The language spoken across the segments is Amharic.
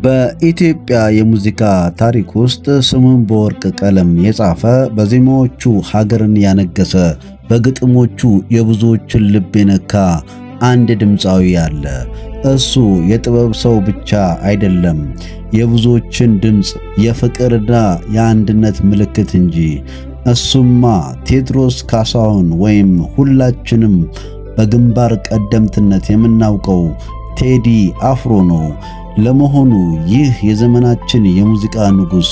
በኢትዮጵያ የሙዚቃ ታሪክ ውስጥ ስሙን በወርቅ ቀለም የጻፈ፣ በዜማዎቹ ሀገርን ያነገሰ፣ በግጥሞቹ የብዙዎችን ልብ የነካ አንድ ድምፃዊ አለ። እሱ የጥበብ ሰው ብቻ አይደለም፣ የብዙዎችን ድምፅ፣ የፍቅርና የአንድነት ምልክት እንጂ። እሱማ ቴዎድሮስ ካሳሁን ወይም ሁላችንም በግንባር ቀደምትነት የምናውቀው ቴዲ አፍሮ ነው። ለመሆኑ ይህ የዘመናችን የሙዚቃ ንጉሥ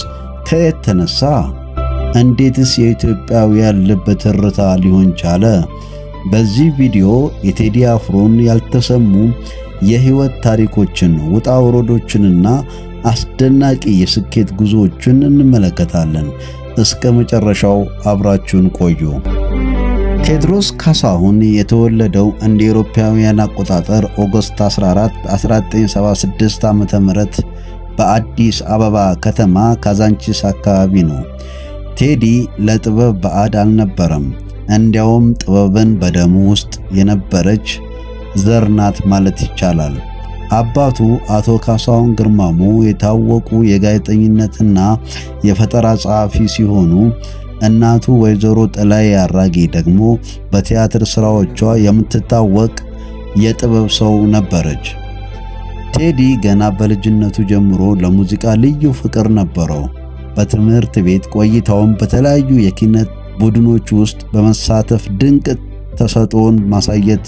ከየት ተነሳ? እንዴትስ የኢትዮጵያውያን ልብ ትርታ ሊሆን ቻለ? በዚህ ቪዲዮ የቴዲ አፍሮን ያልተሰሙ የሕይወት ታሪኮችን፣ ውጣ ውረዶችንና አስደናቂ የስኬት ጉዞዎችን እንመለከታለን። እስከ መጨረሻው አብራችሁን ቆዩ። ቴዎድሮስ ካሳሁን የተወለደው እንደ አውሮፓውያን አቆጣጠር August 14 1976 ዓ.ም በአዲስ አበባ ከተማ ካዛንቺስ አካባቢ ነው። ቴዲ ለጥበብ ባዕድ አልነበረም። እንዲያውም ጥበብን በደሙ ውስጥ የነበረች ዘር ናት ማለት ይቻላል። አባቱ አቶ ካሳሁን ግርማሞ የታወቁ የጋዜጠኝነትና የፈጠራ ጸሐፊ ሲሆኑ፣ እናቱ ወይዘሮ ጥላዬ አራጌ ደግሞ በቲያትር ስራዎቿ የምትታወቅ የጥበብ ሰው ነበረች። ቴዲ ገና በልጅነቱ ጀምሮ ለሙዚቃ ልዩ ፍቅር ነበረው። በትምህርት ቤት ቆይታውም በተለያዩ የኪነት ቡድኖች ውስጥ በመሳተፍ ድንቅ ተሰጥኦን ማሳየት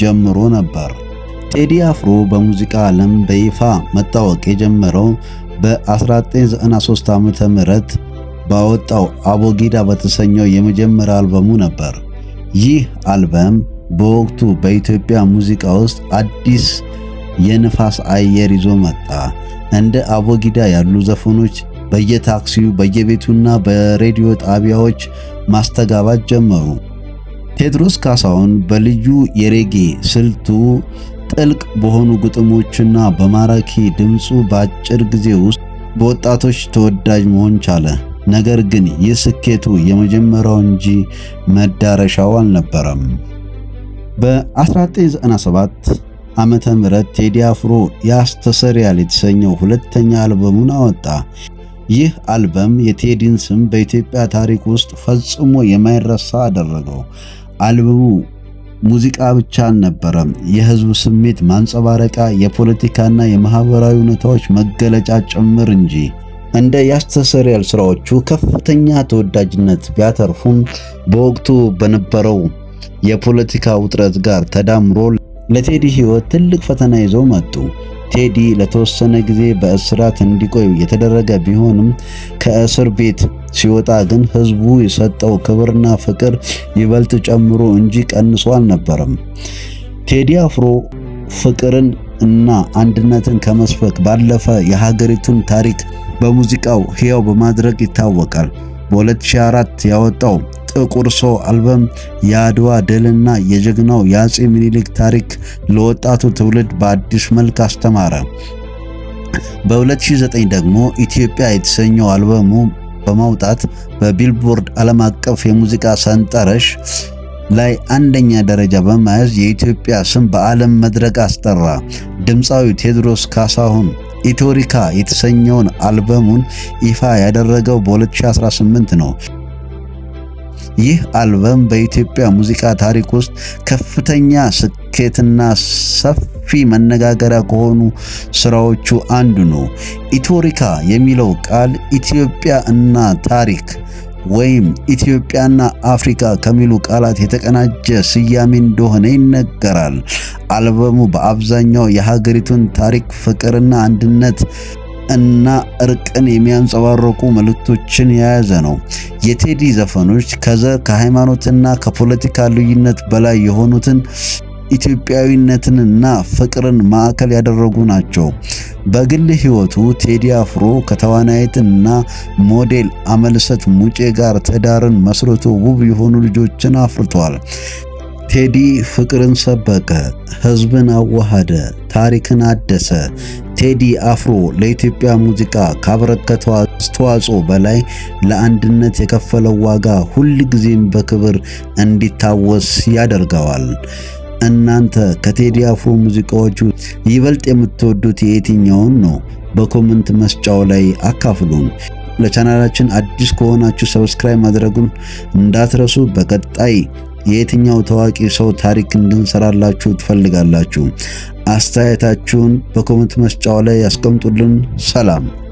ጀምሮ ነበር። ቴዲ አፍሮ በሙዚቃ ዓለም በይፋ መታወቅ የጀመረው በ1993 ዓ.ም ባወጣው አቦጊዳ በተሰኘው የመጀመሪያ አልበሙ ነበር። ይህ አልበም በወቅቱ በኢትዮጵያ ሙዚቃ ውስጥ አዲስ የንፋስ አየር ይዞ መጣ። እንደ አቦጊዳ ያሉ ዘፈኖች በየታክሲው፣ በየቤቱና በሬዲዮ ጣቢያዎች ማስተጋባት ጀመሩ። ቴዎድሮስ ካሳሁን በልዩ የሬጌ ስልቱ፣ ጥልቅ በሆኑ ግጥሞችና በማራኪ ድምፁ በአጭር ጊዜ ውስጥ በወጣቶች ተወዳጅ መሆን ቻለ። ነገር ግን ይህ ስኬቱ የመጀመሪያው እንጂ መዳረሻው አልነበረም። በ1997 ዓመተ ምህረት ቴዲ አፍሮ ያስተሰርያል የተሰኘው ሁለተኛ አልበሙን አወጣ። ይህ አልበም የቴዲን ስም በኢትዮጵያ ታሪክ ውስጥ ፈጽሞ የማይረሳ አደረገው። አልበሙ ሙዚቃ ብቻ አልነበረም፣ የሕዝብ ስሜት ማንጸባረቂያ፣ የፖለቲካና የማህበራዊ እውነታዎች መገለጫ ጭምር እንጂ። እንደ ያስተሰርያል ስራዎቹ ከፍተኛ ተወዳጅነት ቢያተርፉም፣ በወቅቱ በነበረው የፖለቲካ ውጥረት ጋር ተዳምሮ ለቴዲ ሕይወት ትልቅ ፈተና ይዘው መጡ። ቴዲ ለተወሰነ ጊዜ በእስራት እንዲቆይ የተደረገ ቢሆንም፣ ከእስር ቤት ሲወጣ ግን ህዝቡ የሰጠው ክብርና ፍቅር ይበልጥ ጨምሮ እንጂ ቀንሶ አልነበረም። ቴዲ አፍሮ ፍቅርን እና አንድነትን ከመስበክ ባለፈ የሀገሪቱን ታሪክ በሙዚቃው ሕያው በማድረግ ይታወቃል። በ2004 ያወጣው ጥቁር ሰው አልበም የአድዋ ድልና የጀግናው የአፄ ምኒልክ ታሪክ ለወጣቱ ትውልድ በአዲስ መልክ አስተማረ። በ2009 ደግሞ ኢትዮጵያ የተሰኘው አልበሙ በማውጣት በቢልቦርድ ዓለም አቀፍ የሙዚቃ ሰንጠረዥ ላይ አንደኛ ደረጃ በመያዝ የኢትዮጵያ ስም በዓለም መድረክ አስጠራ። ድምፃዊ ቴዎድሮስ ካሳሁን ኢቶሪካ የተሰኘውን አልበሙን ይፋ ያደረገው በ2018 ነው። ይህ አልበም በኢትዮጵያ ሙዚቃ ታሪክ ውስጥ ከፍተኛ ስኬትና ሰፊ መነጋገሪያ ከሆኑ ስራዎቹ አንዱ ነው። ኢቶሪካ የሚለው ቃል ኢትዮጵያ እና ታሪክ ወይም ኢትዮጵያና አፍሪካ ከሚሉ ቃላት የተቀናጀ ስያሜ እንደሆነ ይነገራል። አልበሙ በአብዛኛው የሀገሪቱን ታሪክ፣ ፍቅርና አንድነት እና እርቅን የሚያንጸባርቁ መልእክቶችን የያዘ ነው። የቴዲ ዘፈኖች ከዘር፣ ከሃይማኖትና ከፖለቲካ ልዩነት በላይ የሆኑትን ኢትዮጵያዊነትንና ፍቅርን ማዕከል ያደረጉ ናቸው። በግል ሕይወቱ ቴዲ አፍሮ ከተዋናይትና ሞዴል አምለሰት ሙጬ ጋር ትዳርን መስርቶ ውብ የሆኑ ልጆችን አፍርቷል። ቴዲ ፍቅርን ሰበከ፣ ሕዝብን አዋሃደ፣ ታሪክን አደሰ። ቴዲ አፍሮ ለኢትዮጵያ ሙዚቃ ካበረከተው አስተዋጽኦ በላይ ለአንድነት የከፈለው ዋጋ ሁልጊዜም በክብር እንዲታወስ ያደርገዋል። እናንተ ከቴዲ አፍሮ ሙዚቃዎቹ ይበልጥ የምትወዱት የየትኛውን ነው? በ comment መስጫው ላይ አካፍሉን። ለቻናላችን አዲስ ከሆናችሁ subscribe ማድረጉን እንዳትረሱ። በቀጣይ የየትኛው ታዋቂ ሰው ታሪክ እንድንሰራላችሁ ትፈልጋላችሁ? አስተያየታችሁን በ comment መስጫው ላይ ያስቀምጡልን። ሰላም።